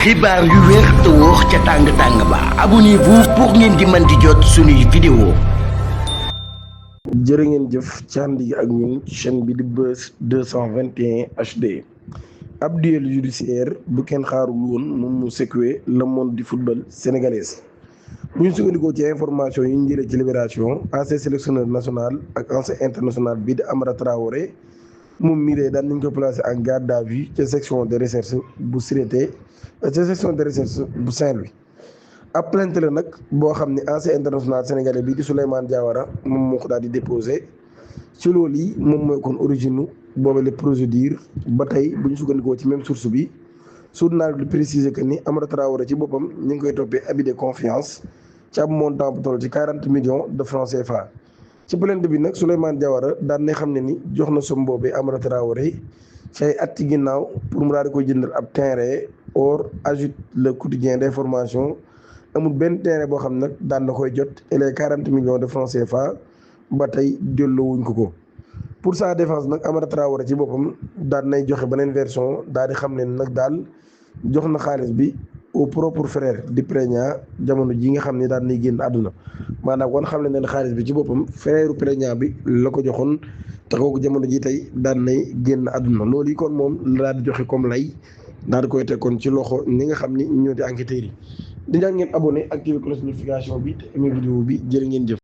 xibaar yu wér te wóor ca tàng-tàng ba abonnez-vous pour ngeen di mën di jot suñuy vidéo. jërë ngeen jëf ci ànd yi ak ñun ci chaîne bi di Buzz 221 HD. ab duel judiciaire bu kenn xaarul woon moom mu secoué le monde du football sénégalais. bu ñu sukkandikoo ci information yi ñu jëlee ci Libération, ancien sélectionneur national ak ancien international bii di Amara Traoré moom mii de daan nañ ko placé en garde à vue ca section de recherche bu Sûreté ca section de recherche bu Saint-Louis. ab plainte la nag boo xam ne ancien international sénégalais bii di Souleymane Diawara moom moo ko daal di déposé ci loolu yi moom mooy kon origine boobu la procédure ba tey bu ñu sukkandikoo ci même source bi journal bi préciser que ni Amara Traoré ci boppam ñu ngi koy toppee abus de confiance ci ab montant bu toll ci 40 millions de francs CFA. ci plainte bi nag Souleymane Diawara daan na xam ne ni jox na somme boobee Amara Traoré ci ay at ci ginnaaw pour mu daal di koy jëndal ab terrain. Or ajoute le quotidien d'information amul benn terrain boo xam nag daan na koy jot et les 40 millions de francs CFA ba tey delloowuñ ko. pour sa défense nag Amara Traoré ci boppam daan nay joxe beneen version daal di xam ne nag daal jox na xaalis bi au propre frère di Prégna jamono ji nga xam ne daan nay génn àdduna maanaam kon xam ne xaalis bi ci boppam frère Prégna bi la ko joxoon te kooku jamono ji tey daan nay génn àdduna loolu yi kon moom la daal di joxe comme lay daal di koy teg kon ci loxo ñi nga xam ni ñoo di enquêteurs yi di ñaan ngeen abonné activé cloche notification bi te aimé vidéo bi jërë ngeen jëf.